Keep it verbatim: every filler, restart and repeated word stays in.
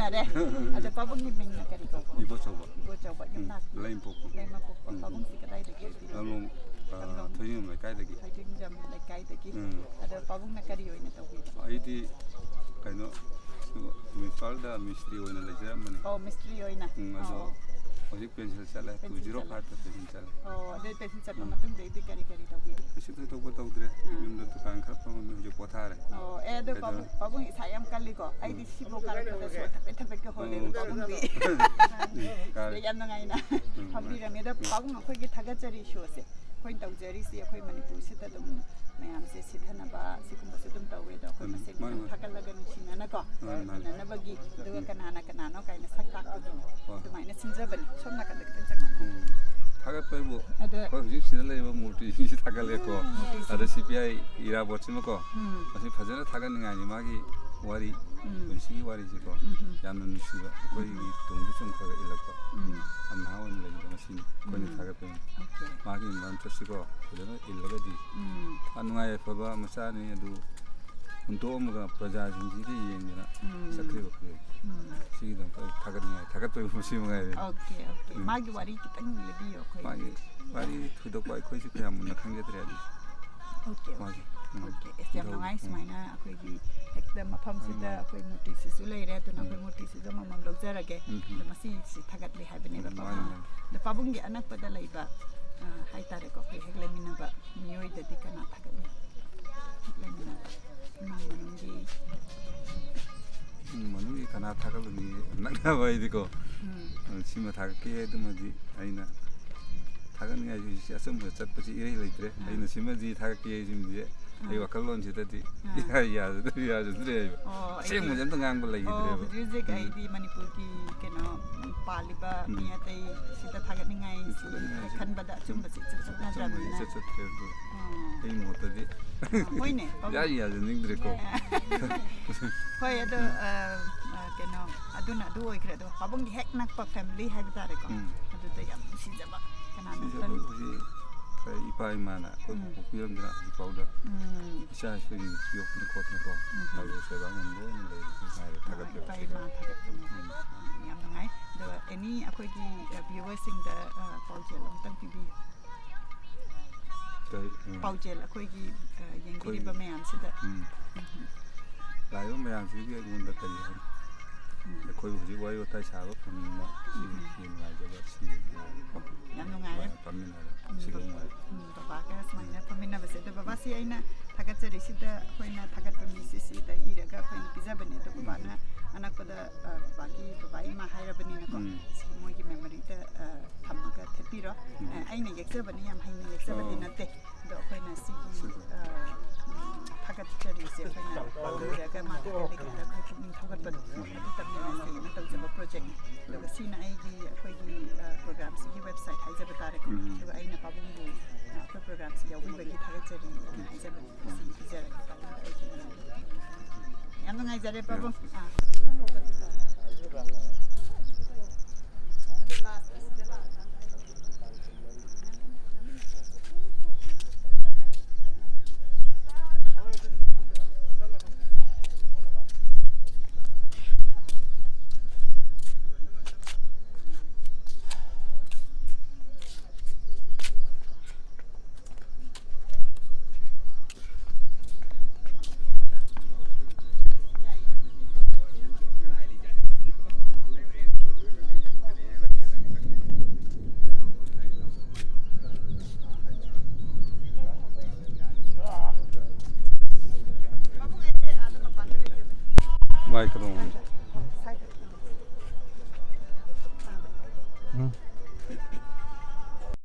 ꯌꯥꯔꯦ꯫ ꯑꯗꯣ ꯄꯥꯕꯨꯡꯒꯤ ꯃꯤꯡꯅ ꯀꯔꯤ ꯀꯧꯕ? ꯏꯕꯣꯆꯧꯕ꯫ ꯏꯕꯣꯆꯧꯕ, ꯎꯝ, ꯌꯨꯝꯅꯥꯛ? ꯂꯩꯃꯄꯣꯛꯄ꯫ ꯂꯩꯃꯄꯣꯛꯄ꯫ ꯎꯝ꯫ ꯄꯥꯕꯨꯡꯁꯤ ꯀꯗꯥꯏꯗꯒꯤ ꯑꯣꯏꯕꯤꯔꯕ? ꯂꯝꯂꯣꯡ, ꯑ, ꯂꯝꯂꯣꯡ꯫ ꯊꯣꯏꯅꯤꯡꯖꯝ ꯂꯩꯀꯥꯏꯗꯒꯤ꯫ ꯊꯣꯏꯅꯤꯡꯖꯝ ꯂꯩꯀꯥꯏꯗꯒꯤ꯫ ꯎꯝ꯫ ꯑꯗꯣ ꯄꯥꯕꯨꯡꯅ ꯀꯔꯤ ꯑꯣꯏꯅ ꯇꯧꯕꯤꯕ? ꯑꯩꯗꯤ ꯀꯩꯅꯣ, ꯏꯝꯐꯥꯜꯗ ꯃꯤꯁꯇ꯭ꯔꯤ ꯑꯣꯏꯅ ꯂꯩꯖꯔꯝꯕꯅꯤ꯫ ꯑꯣ, ꯃꯤꯁꯇ꯭ꯔꯤ ꯑꯣꯏꯅ? ꯎꯝ, ꯑꯗꯣ ꯑꯣ, ꯑꯣ꯫ ꯍꯧꯖꯤꯛ ꯄꯦꯟꯁꯤꯜ ꯆꯠꯂꯦ, ꯄꯦꯟꯁꯤꯜ ꯇꯨ ꯖꯤꯔꯣ ꯐꯥꯏꯚꯇ ꯄꯦꯟꯁꯤꯜ ꯆꯠꯂꯦ꯫ ꯑꯣ, ꯑꯗꯨ ꯄꯦꯟꯁꯤꯜ ꯆꯠꯄ ꯎꯝ꯫ ꯃꯇꯨꯡꯗꯒꯤꯗꯤ ꯀꯔꯤ ꯀꯔꯤ ꯇꯧꯕꯤꯔꯤ? ꯀꯩꯁꯨ ꯊꯣꯏꯗꯣꯛꯄ ꯇꯧꯗ꯭ꯔꯦ꯫ ꯎꯝ꯫ ꯌꯨꯝꯗ ꯗꯨꯀꯥꯟ ꯈꯔ ꯐꯝꯃꯝꯃꯤ, ꯍꯧꯖꯤꯛ ꯄꯣꯊꯥꯔꯦ꯫ ꯑꯣ, ꯑꯦ, ꯑꯗꯣ ꯀꯩꯗꯧꯔꯦ? ꯄꯥꯕꯨꯡ, ꯄꯥꯕꯨꯡ ꯏꯁꯥ ꯌꯥꯝ ꯀꯜꯂꯤꯀꯣ꯫ ꯑꯩꯗꯤ ꯎꯝ꯫ ꯁꯤꯕꯨ ꯀꯥꯔꯛꯄꯗ ꯁꯣꯔ ꯊꯕꯦꯠ ꯊꯕꯦꯠꯀ ꯍꯣꯜꯂꯦꯕ ꯎꯝ꯫ ꯄꯥꯕꯨꯡꯗꯤ꯫ ꯎꯝ, ꯀꯥꯔꯦ꯫ ꯌꯥꯝ ꯅꯨꯡꯉꯥꯏꯅ ꯎꯝ, ꯐꯝꯕꯤꯔꯝꯃꯦ꯫ ꯑꯗꯣ ꯎꯝ꯫ ꯄꯥꯕꯨꯡ, ꯑꯩꯈꯣꯏꯒꯤ ꯊꯥꯒꯠꯆꯔꯤ ꯁꯣꯁꯦ꯫ ꯑꯩꯈꯣꯏꯅ ꯇꯧꯖꯔꯤꯁꯤ ꯑꯩꯈꯣꯏ ꯃꯅꯤꯄꯨꯔꯁꯤꯗ ꯑꯗꯨꯝ ꯃꯌꯥꯝꯁꯦ ꯁꯤꯊꯅꯕ ꯁꯤꯒꯨꯝꯕꯁꯨ ꯑꯗꯨꯝ ꯇꯧꯋꯦ꯫ ꯑꯗꯣ ꯑꯩꯈꯣꯏ ꯎꯝ, ꯃꯁꯦꯟ ꯃꯥꯅꯤ, ꯑꯗꯨꯝ ꯃꯥꯅꯤ꯫ ꯊꯥꯒꯠꯂꯒ ꯅꯨꯡꯁꯤꯅꯅꯀꯣ, ꯃꯥꯅꯤ, ꯃꯥꯅꯤ꯫ ꯂꯩꯃꯤꯟꯅꯅꯕꯒꯤ, ꯑꯗꯨꯒ ꯎꯝ꯫ ꯀꯅꯥꯅ ꯀꯅꯥꯅꯣ ꯀꯥꯏꯅ ꯁꯛ ꯇꯥꯛꯄꯗꯣ, ꯍꯣꯏ꯫ ꯑꯗꯨꯃꯥꯏꯅ ꯁꯤꯟꯖꯕꯅꯤ꯫ ꯁꯣꯝ ꯅꯥꯀꯟꯗ ꯈꯤꯇꯪ ꯆꯪꯉꯛꯑꯣ꯫ ꯎꯝ꯫ ꯊꯥꯒꯠꯄ ꯍꯥꯏꯕꯨ ꯑꯗ ꯑꯩꯈꯣꯏ ꯍꯧꯖꯤꯛ ꯁꯤꯗ ꯂꯩꯔꯤꯕ ꯃꯨꯔꯇꯤꯁꯤꯡꯁꯤ ꯊꯥꯒꯠꯂꯦꯀꯣ꯫ ꯎꯝ, ꯃꯨꯔꯇꯤꯁꯤ꯫ ꯑꯗ ꯁꯤ ꯄꯤ ꯑꯥꯏ ꯏꯔꯥꯕꯣꯠꯁꯤꯃꯀꯣ, ꯎꯝ꯫ ꯃꯁꯤ ꯐꯖꯅ ꯊꯥꯒꯠꯅꯤꯡꯉꯥꯏꯅꯤ꯫ ꯃꯥꯒꯤ ꯋꯥꯔꯤ, ꯎꯝ꯫ ꯄꯨꯟꯁꯤꯒꯤ ꯋꯥꯔꯤꯁꯤꯀꯣ, ꯎꯝ꯫ ꯌꯥꯝꯅ ꯅꯨꯡꯁꯤꯕ, ꯑꯩꯈꯣꯏꯒꯤ ꯎꯝ꯫ ꯇꯨꯡꯗ ꯁꯨꯝ ꯈꯔ ꯈꯔ ꯏꯜꯂꯛꯄ, ꯎꯝ꯫ ꯌꯥꯝ ꯅꯍꯥ ꯑꯣꯏꯅ ꯂꯩꯕ ꯃꯁꯤꯅꯤ꯫ ꯑꯩꯈꯣꯏꯅ ꯎꯝ꯫ ꯊꯥꯒꯠꯄꯅꯤ꯫ ꯑꯣꯀꯦ꯫ ꯃꯥꯒꯤ ꯃꯟꯇ꯭ꯔꯁꯤꯀꯣ ꯐꯖꯅ ꯏꯜꯂꯒꯗꯤ, ꯎꯝ꯫ ꯑꯅꯨꯡꯉꯥꯏ ꯑꯐꯕ ꯃꯆꯥꯅꯤ ꯑꯗꯨ ꯍꯨꯟꯗꯣꯛꯑꯝꯃꯒ ꯄ꯭ꯔꯖꯥꯁꯤꯡꯁꯤꯗ ꯌꯦꯡꯗꯅ ꯎꯝ꯫ ꯆꯠꯈ꯭ꯔꯤꯕ ꯑꯩꯈꯣꯏ꯫ ꯎꯝ꯫ ꯁꯤꯒꯤꯗꯃꯛꯇ ꯑꯩ ꯊꯥꯒꯠꯅꯤꯡꯉꯥꯏ, ꯊꯥꯒꯠꯄꯒꯤ ꯃꯁꯤ ꯃꯉꯥꯏꯔꯦ꯫ Okay, okay. ꯎꯝ꯫ ꯃꯥꯒꯤ ꯋꯥꯔꯤ ꯈꯤꯇꯪ ꯂꯤꯕꯤꯌꯣ ꯑꯩꯈꯣꯏ꯫ ꯃꯥꯒꯤ ꯋꯥꯔꯤ ꯊꯣꯏꯗꯣꯛꯄ ꯑꯩꯈꯣꯏꯁꯨ ꯀꯌꯥ ꯃꯨꯟꯅ ꯈꯪꯖꯗ꯭ꯔꯦ ꯑꯗꯨ꯫ Okay, okay. ꯃꯥꯒꯤ, ꯎꯝ꯫ ꯑꯣꯀꯦ꯫ ꯑꯦꯁ, ꯌꯥꯝ ꯅꯤꯡꯊꯧ, ꯅꯨꯡꯉꯥꯏ ꯎꯝ꯫ ꯁꯨꯃꯥꯏꯅ ꯑꯩꯈꯣꯏꯒꯤ ꯍꯦꯛꯇ ꯃꯐꯝꯁꯤꯗ ꯃꯥꯅꯤ, ꯃꯥꯅꯤ꯫ ꯑꯩꯈꯣꯏ ꯃꯨꯔꯇꯤꯁꯤꯁꯨ ꯂꯩꯔꯦ, ꯑꯗꯨꯅ ꯎꯝ꯫ ꯑꯩꯈꯣꯏ ꯃꯨꯔꯇꯤꯁꯤꯁꯨ ꯑꯃꯃꯝ ꯂꯧꯖꯔꯒꯦ꯫ ꯎꯝ, ꯎꯝ꯫ ꯑꯗꯣ ꯃꯁꯤꯁꯤ ꯊꯥꯒꯠꯂꯤ ꯍꯥꯏꯕꯅꯦꯕ, ꯎꯝ, ꯃꯥꯅꯤ, ꯄꯥꯕꯨꯡ꯫ ꯃꯥꯅꯤ꯫ ꯑꯗꯣ ꯄꯥꯕꯨꯡꯒꯤ ꯑꯅꯛꯄꯗ ꯂꯩꯕ, ꯑ, ꯍꯥꯏꯇꯥꯔꯦꯀꯣ, ꯑꯩꯈꯣꯏ ꯍꯦꯛ ꯂꯩꯃꯤꯟꯅꯕ ꯃꯤꯑꯣꯏꯗꯗꯤ ꯀꯅꯥ ꯊꯥꯒꯠꯅꯤ? ꯍꯦꯛ ꯂꯩꯃꯤꯟꯅꯕ ꯏꯃꯨꯡ ꯃꯅꯨꯡꯒꯤ꯫ ꯏꯃꯨꯡ ꯃꯅꯨꯡꯒꯤ ꯀꯅꯥ ꯊꯥꯒꯠꯂꯨꯅꯤ? ꯅꯛꯅꯕ ꯑꯩꯗꯤꯀꯣ꯫ ꯎꯝ꯫ ꯑꯗꯨ ꯁꯤꯃ ꯊꯥꯒꯠꯀꯦ ꯑꯗꯨꯃꯗꯤ ꯑꯩꯅ ꯊꯥꯒꯠꯅꯤꯡꯉꯥꯏꯁꯤ ꯑꯆꯨꯝꯕ ꯆꯠꯄꯁꯤ ꯏꯔꯩ ꯂꯩꯇ꯭ꯔꯦ꯫ ꯑꯥ꯫ ꯑꯩꯅ ꯁꯤꯃꯗꯤ ꯊꯥꯒꯠꯀꯦ ꯍꯥꯏꯁꯤꯡꯁꯦ ꯑꯩ ꯑꯥ꯫ ꯋꯥꯈꯜꯂꯣꯟꯁꯤꯗꯗꯤ ꯑꯥ꯫ ꯏꯌꯥ ꯌꯥꯖꯗ꯭ꯔꯦ, ꯌꯥꯖꯗ꯭ꯔꯦ ꯍꯥꯏꯕ꯫ ꯑꯣ, ꯑꯩꯗꯤ ꯑꯁꯦꯡꯕꯁꯦ ꯑꯝꯇ ꯉꯥꯡꯕ ꯑꯣ, ꯂꯩꯈꯤꯗ꯭ꯔꯦꯕ꯫ ꯍꯧꯖꯤꯛ ꯍꯧꯖꯤꯛ ꯎꯝ꯫ ꯑꯩꯗꯤ ꯃꯅꯤꯄꯨꯔꯒꯤ ꯀꯩꯅꯣ ꯄꯥꯜꯂꯤꯕ ꯎꯝ꯫ ꯃꯤ ꯑꯇꯩ ꯁꯤꯗ ꯊꯥꯒꯠꯅꯤꯡꯉꯥꯏ ꯁꯤ ꯊꯥꯒꯠꯅꯤꯡꯉꯥꯏꯁꯤ ꯈꯟꯕꯗ ꯑꯆꯨꯝꯕꯁꯤ ꯏꯆꯠ ꯑꯆꯨꯝꯕꯁꯤ ꯆꯠꯅꯗ꯭ꯔꯕꯅꯤꯅ꯫ ꯏꯆꯠ ꯆꯠꯇ꯭ꯔꯦ ꯑꯗꯨ ꯑꯣ꯫ ꯑꯩ ꯃꯣꯠꯇꯗꯤ꯫ ꯑꯥ, ꯍꯣꯏꯅꯦ, ꯄꯥꯕꯨꯡ꯫ ꯌꯥꯏ, ꯌꯥꯖꯅꯤꯡꯗ꯭ꯔꯦꯀꯣ꯫ ꯌꯥꯏ꯫ ꯍꯣꯏ, ꯑꯗꯣ, ꯎꯝ꯫ ꯑ, ꯑ, ꯀꯩꯅꯣ, ꯑꯗꯨꯅ ꯑꯗꯨ ꯑꯣꯏꯈ꯭ꯔꯦ꯫ ꯑꯗꯣ ꯄꯥꯕꯨꯡꯒꯤ ꯍꯦꯛ ꯅꯛꯄ ꯐꯦꯃꯤꯂꯤ ꯍꯥꯏꯕ ꯇꯥꯔꯦꯀꯣ꯫ ꯎꯝ꯫ ꯑꯗꯨꯗ ꯌꯥꯝ ꯅꯨꯡꯁꯤꯖꯕ ꯀꯅꯥꯅꯣ? ꯁꯤꯁꯦ ꯑꯩꯈꯣꯏ ꯍꯧꯖꯤꯛ ꯑꯩꯈꯣꯏ ꯏꯄꯥ ꯏꯃꯥꯅ ꯑꯩꯈꯣꯏꯕꯨ ꯎꯝ꯫ ꯄꯣꯛꯄꯤꯔꯝꯗꯅ ꯍꯧꯖꯤꯛꯐꯥꯎꯗ ꯎꯝ꯫ ꯏꯆꯥ ꯏꯁꯨꯒꯤ ꯌꯣꯛꯇꯅ ꯈꯣꯠꯇꯅꯀꯣ ꯎꯝ꯫ ꯍꯥꯏꯕ ꯁꯦꯕꯥ ꯉꯝꯕ ꯑꯣꯏꯅ ꯂꯩꯔꯤꯁꯤ ꯉꯥꯏꯔꯦ꯫ ꯊꯥꯒꯠꯄ ꯏꯄꯥ ꯏꯃꯥ ꯊꯥꯒꯠꯄꯅꯤ꯫ ꯎꯝ꯫ ꯌꯥꯝ ꯅꯨꯡꯉꯥꯏ꯫ ꯑꯗꯨꯒ ꯑꯦꯅꯤ ꯑꯩꯈꯣꯏꯒꯤ ꯚ꯭ꯌꯨꯋꯔꯁꯤꯡꯗ ꯄꯥꯎꯖꯦꯜ ꯑꯃꯇꯪ ꯄꯤꯕꯤꯌꯨ꯫ ꯀꯔꯤ? ꯎꯝ꯫ ꯄꯥꯎꯖꯦꯜ ꯑꯩꯈꯣꯏꯒꯤ ꯌꯦꯡꯕꯤꯔꯤꯕ ꯑꯩꯈꯣꯏ ꯃꯌꯥꯝꯁꯤꯗ꯫ ꯎꯝ꯫ ꯎꯝ꯫ ꯂꯥꯛꯏꯕ ꯃꯌꯥꯝꯁꯤꯒꯤ ꯑꯩꯉꯣꯟꯗ ꯀꯔꯤ ꯍꯥꯏꯅꯤ? ꯎꯝ꯫ ꯑꯩꯈꯣꯏ ꯍꯧꯖꯤꯛ ꯋꯥꯔꯤ ꯋꯥꯇꯥꯏ ꯁꯥꯕ ꯐꯪꯅꯤꯡꯕ ꯁꯤꯒꯤ ꯎꯝ꯫ ꯅꯨꯡꯉꯥꯏꯖꯕ ꯁꯤꯒꯤ ꯅꯨꯡꯉꯥꯏꯕꯀꯣ꯫ ꯌꯥꯝ ꯅꯨꯡꯉꯥꯏꯔꯦ꯫ ꯐꯝꯃꯤꯟꯅꯔꯒ ꯎꯝ꯫ ꯁꯤꯒꯤ ꯅꯨꯡꯉꯥꯏꯕ꯫ ꯎꯝ, ꯕꯕꯥꯒ ꯁꯨꯃꯥꯏꯅ ꯐꯝꯃꯤꯟꯅꯕꯁꯦ꯫ ꯑꯗꯣ ꯕꯕꯥꯁꯤ ꯑꯩꯅ ꯊꯥꯒꯠꯆꯔꯤꯁꯤꯗ ꯑꯩꯈꯣꯏꯅ ꯊꯥꯒꯠꯄ ꯃꯤꯁꯤꯁꯤꯗ ꯏꯔꯒ ꯑꯩꯈꯣꯏꯅ ꯄꯤꯖꯕꯅꯦ꯫ ꯑꯗꯣ ꯕꯕꯥꯅ ꯑꯅꯛꯄꯗ, ꯑ, ꯕꯕꯥꯒꯤ, ꯕꯕꯥ ꯏꯃꯥ ꯍꯥꯏꯔꯕꯅꯤꯅꯀꯣ꯫ ꯎꯝ꯫ ꯁꯤ ꯃꯣꯏꯒꯤ ꯃꯦꯃꯣꯔꯤꯗ, ꯑ, ꯊꯝꯃꯒ ꯊꯦꯠꯄꯤꯔꯣ꯫ ꯎꯝ꯫ ꯑ, ꯑꯩꯅ ꯌꯦꯛꯆꯕꯅꯤ, ꯌꯥꯝ ꯍꯩꯅ ꯌꯦꯛꯆꯕꯗꯤ ꯑꯣ꯫ ꯅꯠꯇꯦ꯫ ꯑꯗꯣ ꯑꯩꯈꯣꯏꯅ ꯁꯤꯒꯤ, ꯁꯤꯁꯦ꯫ ꯑ, ꯎꯝ, ꯊꯥꯒꯠꯆꯔꯤꯁꯦ ꯑꯩꯈꯣꯏꯅ ꯎꯔꯒ ꯃꯥꯒꯤ ꯂꯩꯀꯥꯏꯗ ꯑꯩꯈꯣꯏ ꯄꯨꯛꯅꯤꯡ ꯊꯧꯒꯠꯄꯗꯣ ꯑꯗꯨ ꯇꯝꯃꯤꯟꯅꯁꯦꯅ ꯇꯧꯖꯕ ꯄ꯭ꯔꯣꯖꯦꯛꯅꯤ꯫ ꯑꯗꯨꯒ ꯁꯤꯅ ꯑꯩꯒꯤ, ꯑꯩꯈꯣꯏꯒꯤ, ꯑ, ꯄ꯭ꯔꯣꯒ꯭ꯔꯥꯝꯁꯤꯒꯤ ꯋꯦꯕꯁꯥꯏꯠ ꯍꯥꯏꯖꯕ ꯇꯥꯔꯦꯀꯣ꯫ ꯎꯝ꯫ ꯑꯗꯨꯒ ꯑꯩꯅ ꯄꯥꯕꯨꯡꯕꯨ, ꯑ, ꯑꯩꯈꯣꯏ ꯄ꯭ꯔꯣꯒ꯭ꯔꯥꯝꯁꯤ ꯌꯥꯎꯕꯤꯕꯒꯤ ꯊꯥꯒꯠꯆꯔꯤ ꯍꯥꯏꯅ ꯍꯥꯏꯖꯕꯅꯤ꯫ ꯁꯤ ꯄꯤꯖꯔꯒꯦ ꯄꯥꯕꯨꯡꯗ ꯑꯩꯒꯤ ꯃꯤꯡ꯫ ꯌꯥꯝ ꯅꯨꯡꯉꯥꯏꯖꯔꯦ ꯄꯥꯕꯨꯡ꯫ ꯑꯥ꯫ ꯃꯥꯏ ꯀꯩꯅꯣ꯫ ꯎꯝ꯫